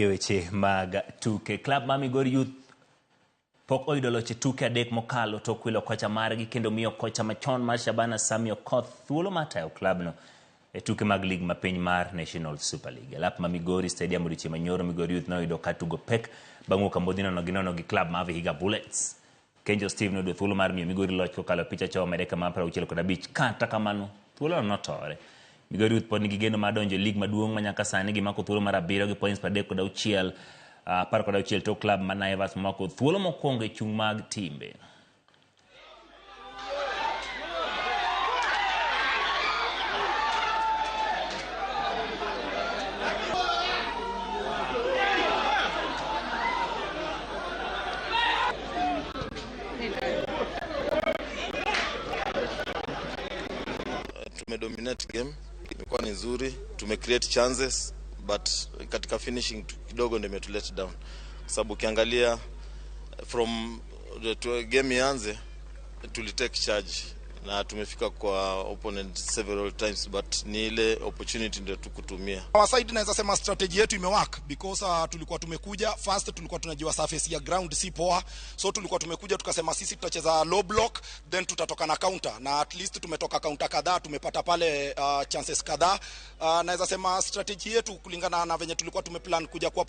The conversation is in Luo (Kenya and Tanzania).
E weche mag tuke, klab mar Migori Youth pok oyudo loch e tuke 3 mokalo tok wilo kocha margi kendo miyo kocha machon mar Shabana Sami Okoth thuolo mar tayo klabno e tuke mag lig mapiny mar National Super League. E lap ma Migori Stadium odiochieng' manyoro, Migori Youth noyudo ka tugo pek bang' wuok amodhi 0-0 gi klab mar Vihiga Bullets. Kenjo Steve noyudo thuolo mar miyo Migori loch kokalo picha chomo e dakika mar 65. Kata kamano, thuolono notore. Migori Youth pod nigi geno mar donjo e lig maduong' ma nyaka sani gimako thuolo mar 7 gi points 36, 16 tok klab mar Naivas momako thuolo mokwongo e chung' mag timbe. Tumedominate game, imekuwa ni nzuri, tumecreate chances but katika finishing kidogo ndio imetulet down, kwa sababu ukiangalia from the game ianze tulitake charge na tumefika kwa opponent several times, but ni ile opportunity ndio tukutumia. Our side naweza sema strategy yetu imework because tulikuwa tumekuja first, tulikuwa tunajua surface ya ground si poa, so tulikuwa tumekuja tukasema sisi tutacheza low block then tutatoka na counter, na at least tumetoka counter kadhaa, tumepata pale chances kadhaa. Naweza sema strategy yetu kulingana na venye tulikuwa tumeplan kuja kwa